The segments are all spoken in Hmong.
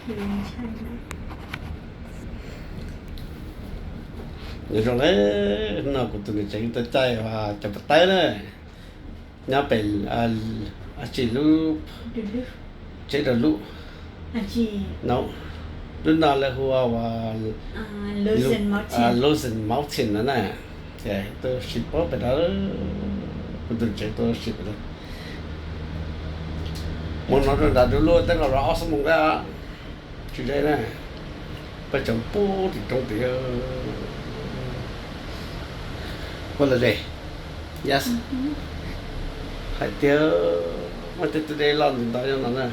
Nyob zoo nawb, no kuv tus niam tsev tau caij cov pas tawb na, nyob pem, tsis, lub tsev rau lub, no, lub no lawv hu ua Losing Mountain no na. Tuaj sim pab pem no, kuv tus tsev tuaj sim pem no. Mus no rau nram dua luaj tej no los ob xuab moos thiab. Tsis deb na, peb tseem pub tim roob tid. Ua lom zem, yes. Hais tias muaj tej tus dej loj ntau ntau nyob no na.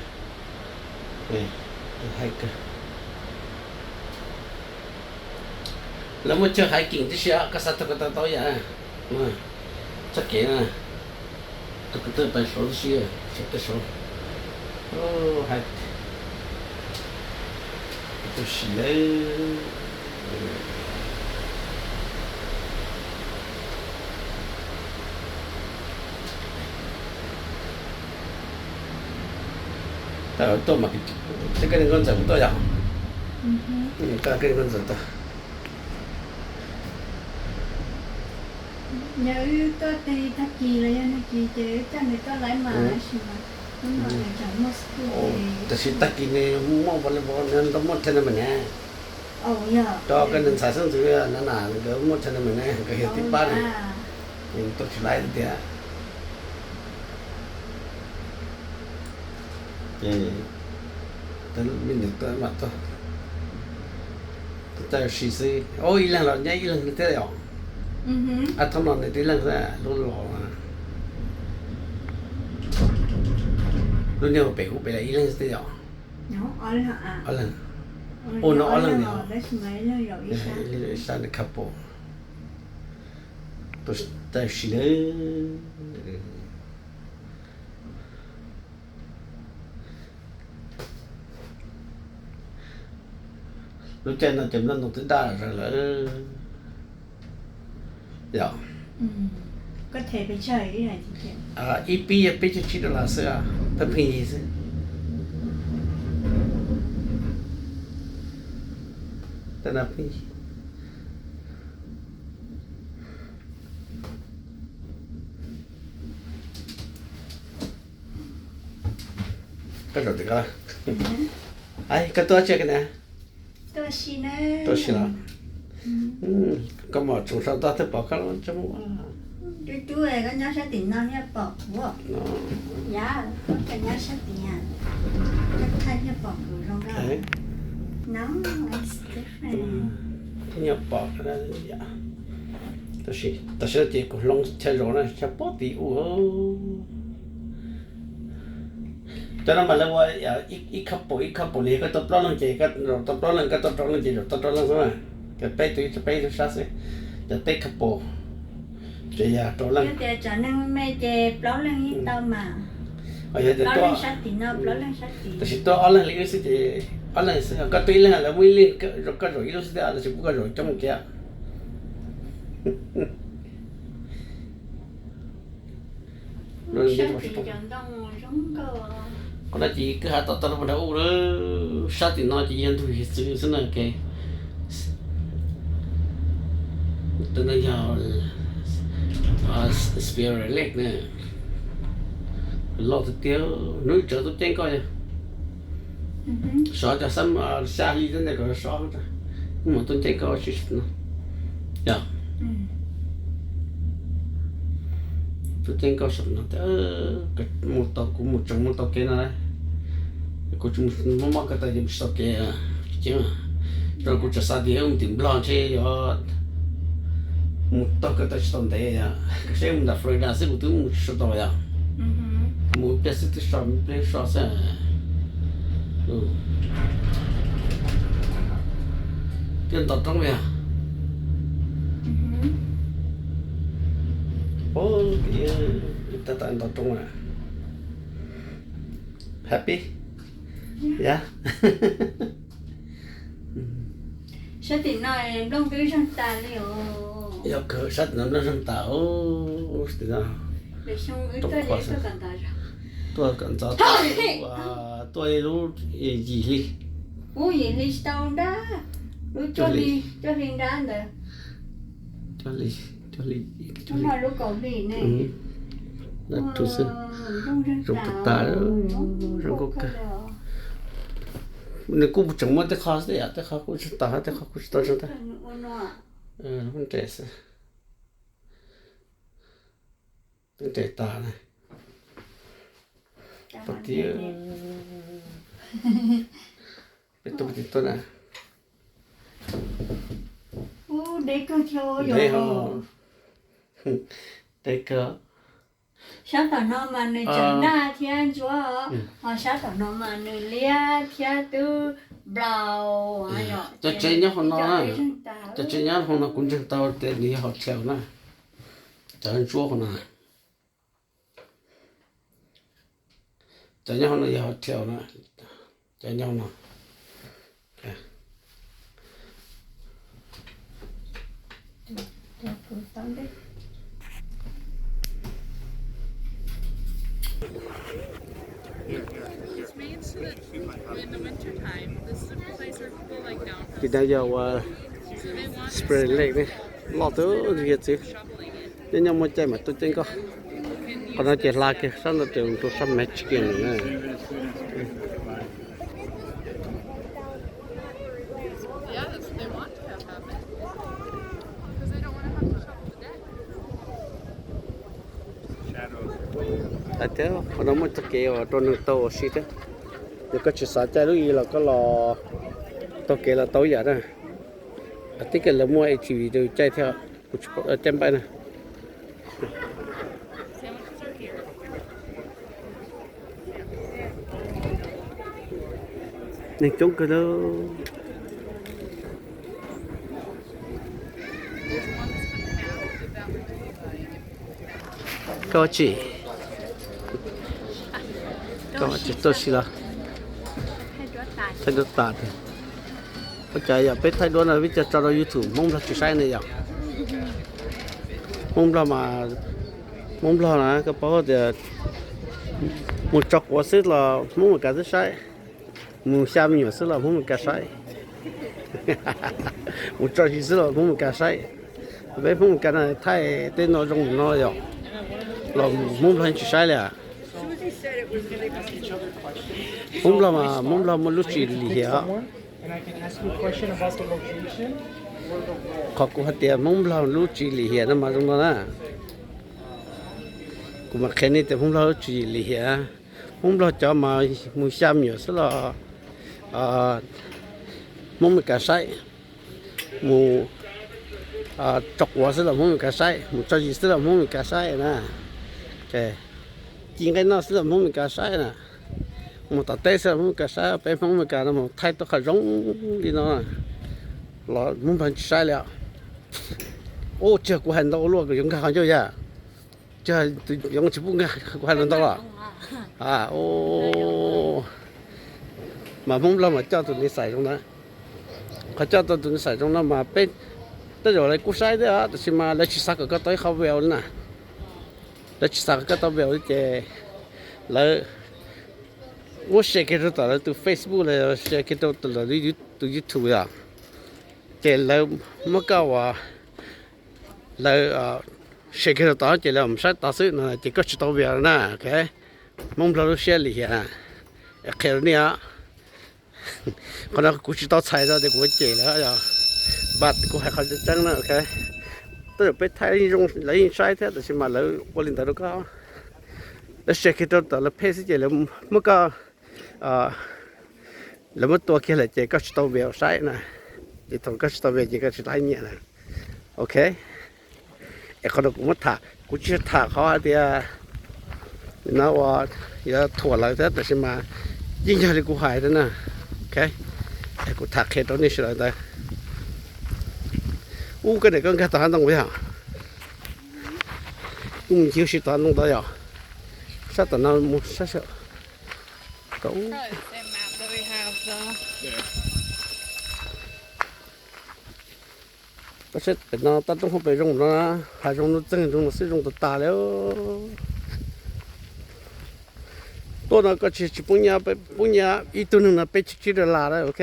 Hais kawg. Lawv muaj chaw hiking tib si, koj xav tau koj tau tau yam. Txoj kev na, tau koj tau pais saud tib si, saum tej saud. Hais tus si lawm. Tuaj mas, koj niam nkauj ntxawm kuj tuaj yom? Koj niam nkauj ntxawm tuaj. Yog wb tuaj tag kis los yog nag kis ces wb coj nws tuaj lawm mas, tab sis mas hnub no nws tseem muaj school ces, tab sis tag kis nws muaj volleyball, nws muaj tournament na. Rau koj niag ntxhais xeeb ntxwv na, nkawd muaj tournament na, nkawd yog tib pab na, nws tuaj tsis laiv tiag. Ces me nyuam tuaj mas tuaj, tuaj ua si xwb. Ib leeg los nyob ib leeg thiab yom? Ab, thaum no nws tib leeg xwb, lub los, lub niag pem kuv pem los ib leeg xwb thiab yom? Ob leeg. Ua no ob leeg, ib sab nws couple. Tuaj ua si lawm. Lub caij no ces nplooj ntoo twb daj zog lawm. Yog, ib pib yog peb caug tsib dollar xwb, pheej pheej yig xwb. Tej no pheej yig. Koj zaum tim ko. Koj tuaj tsi koj na? Tuaj si los? Koj mom tsoom saum toj twb pom koj los tsis muaj. Cub cub, koj nyob sab tim no thiaj pom kuv. Yog, koj nyob sab tim, koj thiaj pom kuv zoo nkauj. No, it's different. Thiaj nyob pom. Tab sis no ces kuv hloov chaw zos na, chaw pob tim ub. Cov no mas lawv ua ib couple ib couple li, koj tau plaub leeg ces koj zaum tau plaub leeg, koj tau rau leeg ces zaum tau rau leeg xwb na. Ces peb tug ib peb tug sab xwb, ces peb couple ces yog rau leej. Yog tias cov neeg me me ces plaub leeg yeej tau mas. Yog tias tuaj, tab sis tuaj ob leeg li wb xwb ces ob leeg xwb, koj tuaj ib leeg lawv muaj ib leeg, koj zaum ib lub xwb thiab, lawv tsis pub koj zaum coob kiag. Qhov no ces kwj ha tom toj rau puag nram ub lawm, sab tim no ces yog ntug hiav txwv xwb na. Tus no yog Spirit Lake na, loj tiag tiag, hnub ib tsawv tuaj ceeb koj yog. Sov cov xab xya hli xwb ntawd kom sov, mus tuaj ceeb koj sab tim no. Yog, tuaj ceeb koj sab tim no, mus tau, kuv mus tseem mus tau kev no, kuv tsis mus mob mob ko taw ces mus tsis tau kev. Ces kuv tseem xav tias mus tim Nplog ntshe yuav mus tau ko taw tsis tau ntev, seb mus nram Florida xwb kuv twb mus tsis tau yom. Mus ib pliag xwb twb so, ib pliag so xwb. Twb nto roob yog. Tab tom nto roob na. Happy? Yog. Sab tim no nplooj twb zeeg tas li os. Yog kawg, sab tim no nplooj zeeg tas os. Tim no tuaj kom ntxov, tuaj li lub yim hli. Ub, yim hli tsis tau nrab, lub cuaj hli, cuaj hli nrab ntawd. Cuaj hli, cuaj hli, cuaj hli. Lub kaum hli ne. Zoo tas tas, zoo nkauj kawg. Nws kuj tseem muaj tej qho xwb yom, tej qho kuj tsis tas, tej qho kuj tsis tau zoo tas. Nres xwb. Twb nres tas na. Pom tias peb tuaj pem tuaj na. Deb ho, deb kawg. Sab tom no mas nws tseem nag thiab ntsuab, ho sab tom no mas nws liab thiab twb nplau. Cov tsev nyob hauv no, cov tsev nyob hauv no kuv ntseeg tau tias nws yog hotel na. Cov ntsuab hauv no, cov nyob hauv no yog hotel na. Cov nyob hauv no. Ces no yog uas Spring Lake ne, loj twb yog txiv. Nyob nyob muaj caij mam tuaj caij nkoj. Qhov no ces hla kiag sab no ces rau sab Mexican na. Hais tias qhov no muaj txoj kev uas rau neeg tau ua si thiab. Yog koj tsis xav caij lub ib los koj los taug kev los tau ib yam na. Qhov tib kawg lawv muaj A T V rau caij thiab, kuv tsis paub caij npaib na. Neeg coob kawg. Koj tsis, koj tsis tuaj si los? Thaij duab tas tiag. Ua cas yog peb thaij duab no vim cov tso rau YouTube Hmoob Nplog tsis saib ne yom? Hmoob Nplog mas, Hmoob Nplog na koj paub tias mus tso quav xwb los Hmoob Meskas twb saib, mus xya me nyuam xwb los Hmoob Meskas saib, mus tso zis xwb los Hmoob Meskas saib. Peb Hmoob Meskas no thaij tej no zoo no yom, los Hmoob Nplog yeej tsis saib li. Hmoob Nplog mas Hmoob Nplog muaj lub tswv yim lim hiam. Qhov kuv hais tias Hmoob Nplog lub tswv yim lim hiam no mas zoo no na. Kuv mam qhia nej tias Hmoob Nplog lub tswv yim lim hiam. Hmoob Nplog cov mas mus xya me nyuam xwb los Hmoob Meskas saib, mus tso quav xwb los Hmoob Meskas saib, mus tso zis xwb los Hmoob Meskas saib na. Ci nqaij noj xwb los Hmoob Meskas saib na. Mus tom teb xwb los Hmoob Meskas saib, peb Hmoob Meskas no mus thaij tuaj qhov zoo li no los Hmoob Nplog tsis saib li os. Ub, tsis yog kuv hais ntau ua luaj, kuv yuav nkag qhov ncauj yam. Tsis yog, yoov tsis pub nkag, kuv hais lus ntau los. Mas Hmoob Nplog mas coj tus nij xais zoo na. Qhov coj tau tus nij xais zoo no mas peb tej zaum lawv kuj saib thiab os, tab sis mas lawv tsis xav kom koj tau ib qho view li na. Lawv tsis xav kom koj tau view li ces lawv muab share kiag rau tom lawv tus Facebook los share kiag rau tom lawv tus YouTube yom. Ces lawv muab koj uas lawv share kiag rau tod ces lawv mus saib tod xwb no ces koj tsis tau view na. Hmoob Nplog lub siab lim hiam na, qhia rau nej os. Qhov no kuv tsis tau txhais rau tias kuv cem lawv, but kuv hais qhov tseeb na. Tej zaum peb thaij zoo lawv yeej saib thiab, tab sis mas lawv ua li ntawd rau koj. Lawv share kiag rau tom lawv page xwb ces lawv muab koj, lawv muab tua kiag lawm ces koj tsis tau view saib na. Ces thaum koj tsis tau view ces koj tsis tau nyiaj na. Ok. Es qhov no kuv muab tham, kuv tsis tham qhov hais tias no uas yuav thuam lawv thiab, tab sis mas yeej yog li kuv hais thiab na. Ok. Es kuv tham qhia rau nej sawv daws ntawd. Ub, koj niam koj nkag tom hav ntoo yog? Kuv mus ncig ua si tom hav ntoo tod yog? Sab tom no mus sab saum. Tab sis pem no toj roob hauv pes zoo no, hav zoov nuj txeeg zoo no xwb zoo tas tas li. Tuaj no koj tsis tsis poob nyiaj, poob nyiaj ib tug neeg no peb tsib dollar na, ok.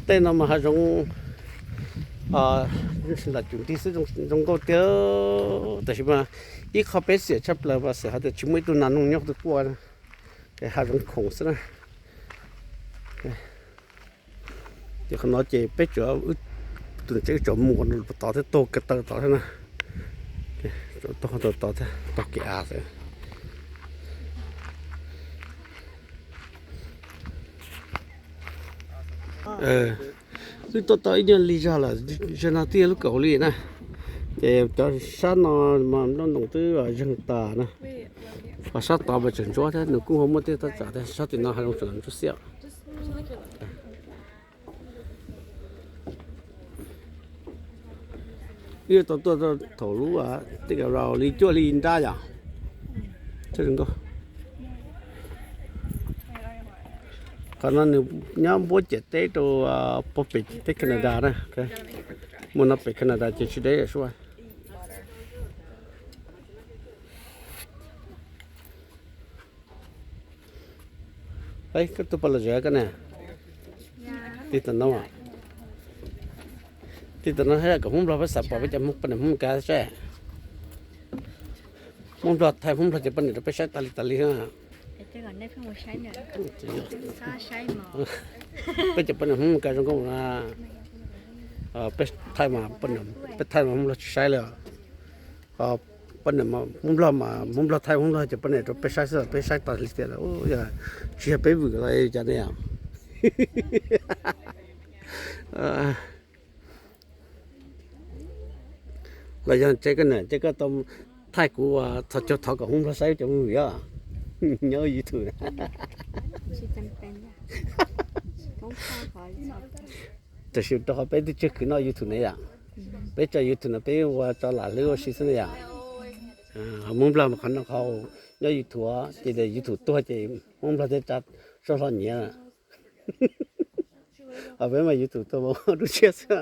Tej no mas hav zoov lam cum nti xwb zoo nkauj tiag, tab sis mas ib qho peb xiam tshaj plaws mas xiam hais tias tsis muaj ib tug nas noog nyob qhov twg quaj, hav zoov khoom xwb na. Ces qhov no ces peb tsuas, tus tsev wb tsuas mus tod thiab, taug kev taw tod thiab na. Taug tod thiab, taug kev av xwb. Wb tuaj tau ib nyuag lig zog lawm, zaum no twb yog lub kaum hauv li na. Ces cov sab no mas nplooj ntoos twb zeeg tas na. Ho sab tod mas tseem ntsuab thiab, nws kuj ho muaj tej thaj tsam thiab, sab tim no hav zoov tseem ntsuab xiab. Wb tau tuaj thaum lub, tej kaum li cuaj hli nrab yom. Qhov no nws nyob npuab ciam teb rau puag pem teb Canada na. Mus no pem Canada ces tsis deb suab. Koj tuaj pab los zov koj ne? Tig tam no, tig tam no thiab kom Hmoob Nplog peb xav pom peb cov Hmoob poj niam Hmoob Meskas seb. Hmoob Nplog thaij Hmoob Nplog cov poj niam rau peb saib tas li tas li na. Peb cov poj niam Hmoob Meskas zoo nkauj na. Peb thaij mas poj niam, peb thaij mas Hmoob Nplog tsis saib li. Poj niam Hmoob Nplog mas Hmoob Nplog thaij Hmoob Nplog cov poj niam rau peb saib xwb, peb saib tas li tias yog tsis yog peb vwm los cas ne yom. Los yog tsev koj niam ces koj tau thaij kuv thov cog thov kom Hmoob Nplog saib cov movie os, nyob YouTube. Tam sim rau qhov peb twb tsis khwv noj YouTube ne yom. Peb tso YouTube no peb ua tso lam hlwb ua si xwb ne yom. Hmoob Nplog mas qhov no qhov nyob YouTube ces YouTube tuag ces Hmoob Nplog thiaj tsa soj hlo nyiav. Ho peb mas YouTube tuag mas ua dua tshiab xwb.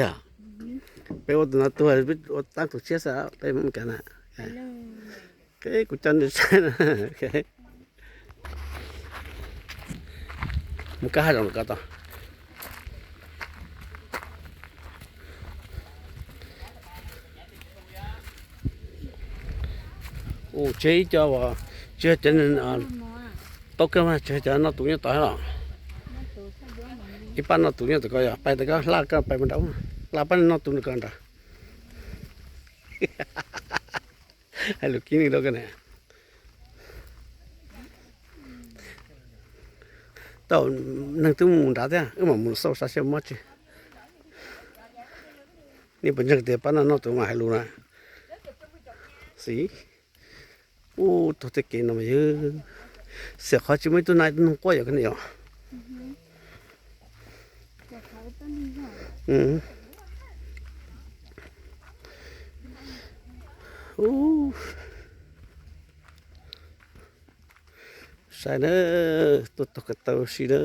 Yog peb ua tus no tuag peb ua tab tus tshiab xwb, peb mus kav na. Kuv coj nej saib na. Mus kab hav zoov ko tau. Ua tseg ib co, tsis yog cov tau kawg mas tsis yog cov noj tus nyob tod los. Ib pab noj tus nyob tom ko yog pais tom ko hla ko pais mus nrad, hla pab noj tus nram ko nrad. Hais lus kib neeg rau ko na. Tau, neeg twb mus nrad thiab, wb mam mus xauj saib seb mob tsis. Nej puas ntseeg tias pab noj noj tus mas hais lus na. Xij, ub, tuag tej kev no mas yog xiam qhov tsis muaj ib tug nas noog quaj yom, koj niam yom. Saib na, tuaj tog ko taw si na.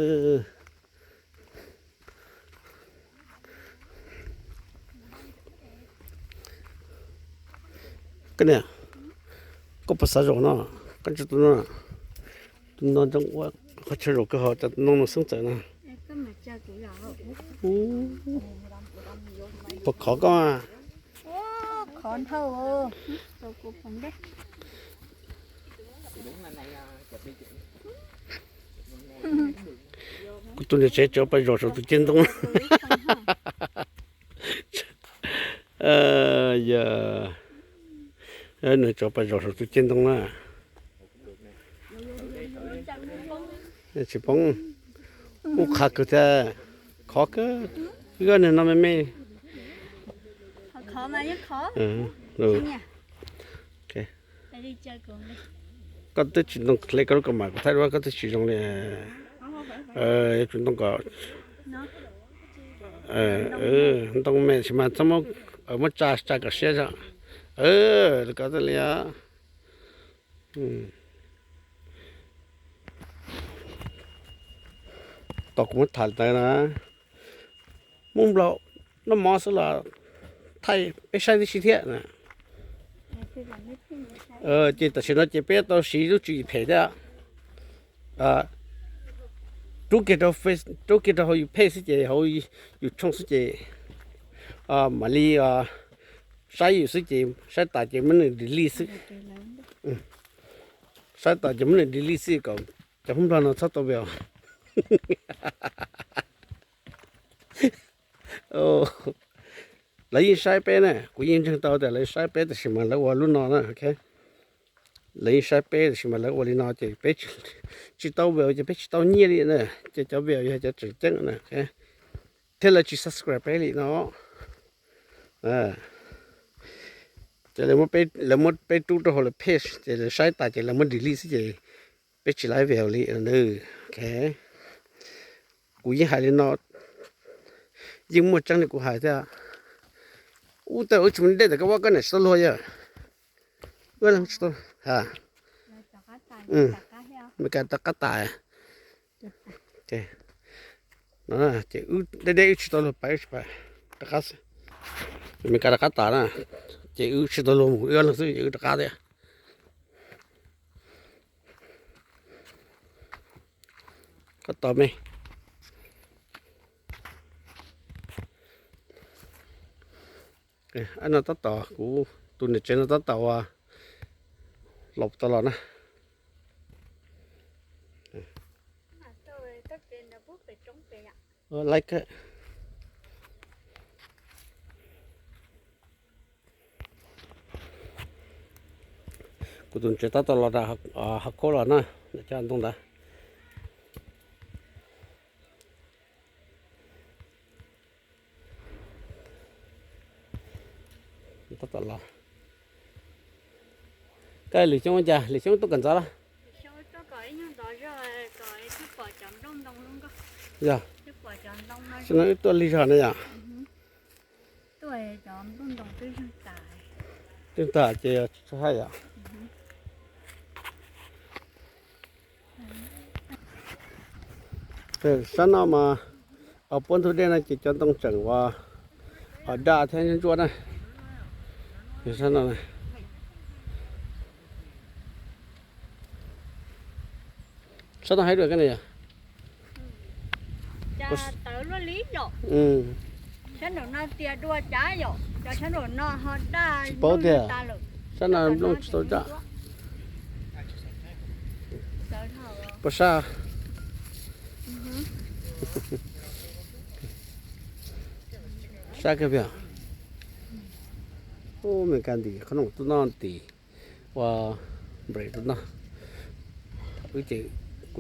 Koj niam, koj puas xav zaum no? Koj tsis tus no, tus no zoo ua qhov chaw zaum kawg hos, cov tus no no xeeb txawm na. Puas khov koj? Kuv tus niam tsev tsev pais zaum saum tus ceg ntoo. Yog nws tsev pais zaum saum tus ceg ntoo na. Tsis poob, ub qhav kawg thiab, khov kawg, wb nws no me me. Koj twb tsis ntoo hle koj lub kaus mom kuv thaij duab koj twb tsis zoo li. Yuav tsum ntoo kom, ntoo me sis mas txhob muab tsa tsa kom siab zog. Li ko twb li os. Tos kuv muab tham li ntawd na. Hmoob Nplog noj mov xwb los thaij peb saib tib si thiab na. Ces tam sim no ces peb tau siv lub tswv yim phem thiab. Rub kiag rau Face, rub kiag rau hauv yus page xwb ces hauv yus tshooj xwb ces mam li saib yus xwb ces saib tas ces muab nws delete xwb. Saib tas ces muab nws delete xwb kom cov Hmoob Nplog no txhob tau view. Lawv yeej saib peb na, kuv yeej ntseeg tau tias lawv saib peb tab sis mas lawv ua lub no na. Lawv yeej saib peb tab sis mas lawv ua li no ces peb tsis tau view ces peb tsis tau nyiaj li na. Ces cov view yog cov tseem ceeb na, thiab lawv tsis subscribe peb li no. Ces lawv muab peb rub rau hauv lawv page ces lawv saib tas ces lawv muab delete xwb ces peb tsis laib view li. Kuv yeej hais li no, yeej muaj tseeb li kuv hais thiab. Ub, tej zaum wb tsis muaj dej ntawm koj vaj koj niam tsis tau luag yog. Wb leej tsis tau, ha. Meskas rov qab tas. No ces wb deb deb wb tsis tau luag pais, wb tsis pais, rov qab xwb. Meskas rov qab tas na, ces wb tsis tau luag mus, wb ob leeg xwb ces wb rov qab thiab. Koj tos me. Ab, no tab tom kuv tus niam tsev no tab tom ua los tau los na. Like. Kuv tus niam tsev tab tom los rau hauv khaub los na, cov ntoo ntawd. Tab tom los. Koj lwm xyoo ua cas, lwm xyoob tuaj kawm ntxov los? Yog, xyoo no wb tuaj lig zog ne yom. Twb tag ces tsis tau haj yom. Sab no mas, puab ntug dej no ces cov ntoo tseem ua daj thiab ntsuab na. Sab no, sab no haib dua koj ne yom. Tsis paub tiag, sab no nplooj tsis tau daj. Puas sab? Sab kawg pem. Ub, Meskas ntim qhov no tuaj noj ntim ua break rau no. Kuv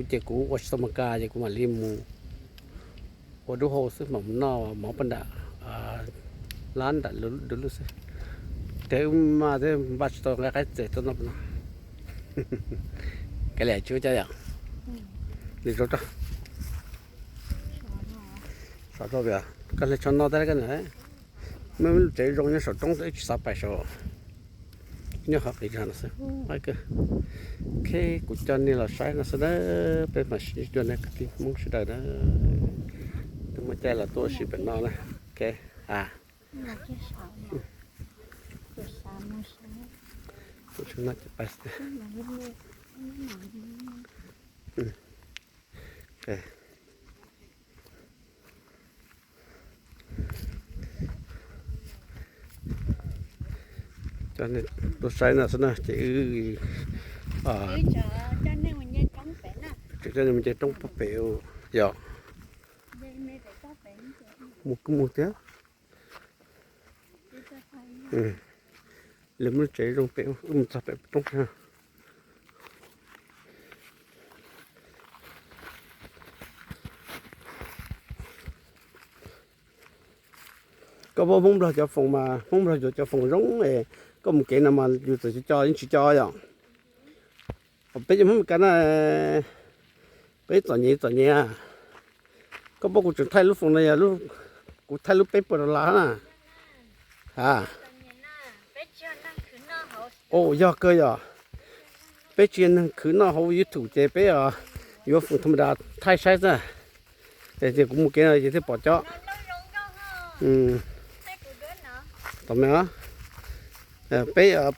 ces kuv ua tsis tau Meskas ces kuv mam li mus ua dub hau xwb, mam mus noj mov paj nram lab nram du lug xwb. Ces wb mas thiaj npaj tsis tau nqaij qaib txeg tuaj noj no. Kav liam tsis ua cas yom. Li rau rau. Sov rau pem, koj hle tsho no tag koj na. Muaj lub tsev zoo nyob saum roob tab sis wb tsis xav pais saud. Nyob qhov qis zog no xwb. Ok, kuv coj nej los saib no xwb na. Peb mam sib ntsib dua na kwv tij Hmoob sawv daws na. Twb muaj caij los tuaj ua si pem no na. Ok, a, coj nej tuaj saib no xwb na ces wb tseem coj nej mus nce roob puag pem yom. Mus kuj mus thiab. Lawv muaj lub tsev zoo pem, wb mus txog pem roob. Koj paub Hmoob Nplog cov foos mas, Hmoob Nplog yuav cov foos zoo es koj mus kev no mas yus txawm co yeej tsis co yom. Peb cov Hmoob Meskas na, peb txom nyem txom nyem. Koj paub kuv tseem thaij lub foos no yog kuv thaij lub peb puas dollar na. A, o, yog kawg yom. Peb tsis yog neeg khwv noj hauv YouTube ces peb yuav foos tham ma das thaij saib xwb. Ces kuv mus kev no ces thiaj pom cov. Tom me, Peb,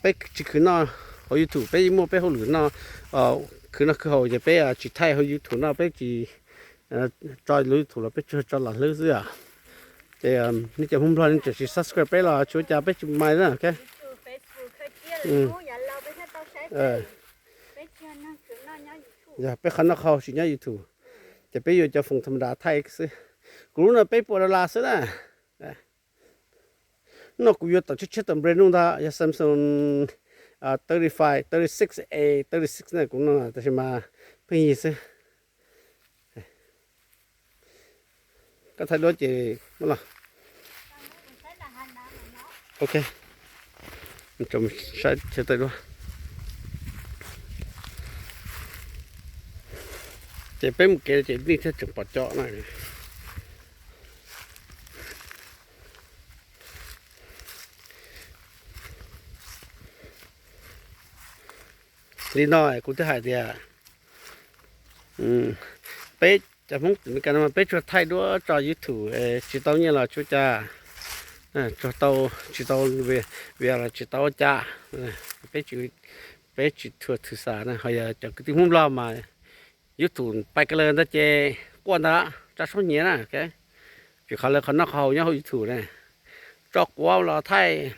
peb tsis khwv noj hauv YouTube, peb yeej muaj peb hauj lwm noj, khwv noj khwv haus ces peb tsis thaij hauv YouTube no, peb tsis tso lub YouTube los peb tsuas tso los hlwb xwb os. Ces nej cov Hmoob Nplog nej tseem tsis subscribe peb los tsis ua cas, peb tsis mais na, ok. Yog peb qhov noj qhov haus tsis nyob YouTube, ces peb yuav cov foos tham ma das thaij xwb. Kuv lub no peb puas dollar xwb na. No kuv yuav tau tshiab tshiab tau brand new ntag, yog Samsung thirty five, thirty six A, thirty six na kuv no, tab sis mas pheej yig xwb. Koj thaij duab ces muab los. Ok, saib chaw thaij duab. Ces peb mus kev ces nej thiaj tseem pom cov na. Li no kuv thiaj hais tias peb cov Hmoob Meskas no mas peb tsuas thaij duab tso YouTube, tsis tau nyiaj los tsis ua cas, tsuas tau, tsis tau view los tsis tau ua cas. Peb tsis, peb tsis thuam thwm xam na, ho yog cov kwv tij Hmoob Nplog mas YouTube pais kiag lawm ntag ces quaj ntag, tsa suab nyiav na. Vim qhov lawv qhov noj qhov haus nyob hauv YouTube na, tso quav los thaij,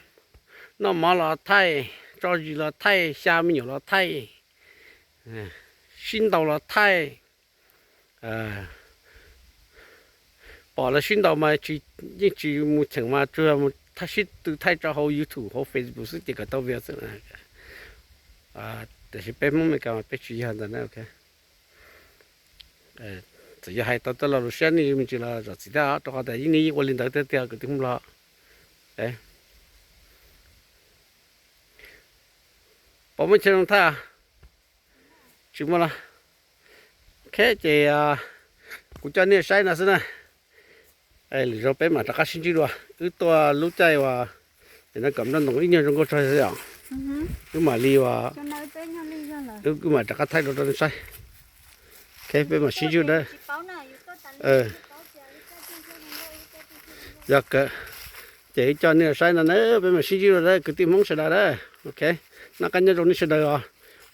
noj mov los thaij, tso zis los thaij, xya me nyuam los thaij, sib ntaus los thaij. Pom lawv sib ntaus mas yeej tsis mus cheem mas tsuas mus sib tw thaij tso hauv YouTube hauv Facebook xwb ces kom tau view xwb. Tiam sis peb Hmoob Meskas mas peb tsis yog ntawd na. Txawm yog hais tau tej lo lus siab nej me ntsis los zam txim thiab, rau qhov tias yeej nej yeej ua li ntawd thiab tiag kwv tij Hmoob Nplog. Puas muaj chaw zoo thaij? Tsis muaj los? Ok, ces kuv coj nej saib no xwb na. Lwm zaus peb mam rov qab sib ntsib dua. Wb tuaj lub caij uas no kom nroj ntoos ib nyuag zoo nkauj tshaj xwb os. Wb mam li uas, wb mam rov qab thaij dua rau nej saib. Ok, peb mam sib ntsib dua. Yog kawg, ces wb coj nej saib no na, peb mam sib ntsib dua na kwv tij Hmoob sawv daws na. Ok, noj qab nyob zoo nej sawv daws os.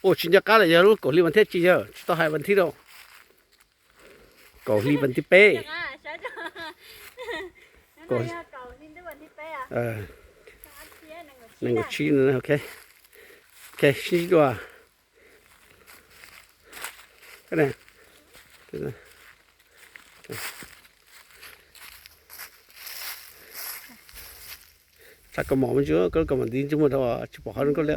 Ua tsis nco qab lawm, yog lub kaum hli vas thib ib, tsis tau hais vas thib rau. Kaum hli vas thib peb. Nees nkaum tsib, ok. Ok, sib ntsib dua. Tshav kaus mom me ntsis, koj lub kaus mom ntiv ntsej muag dhau tsis pom qhov zoo nkauj li.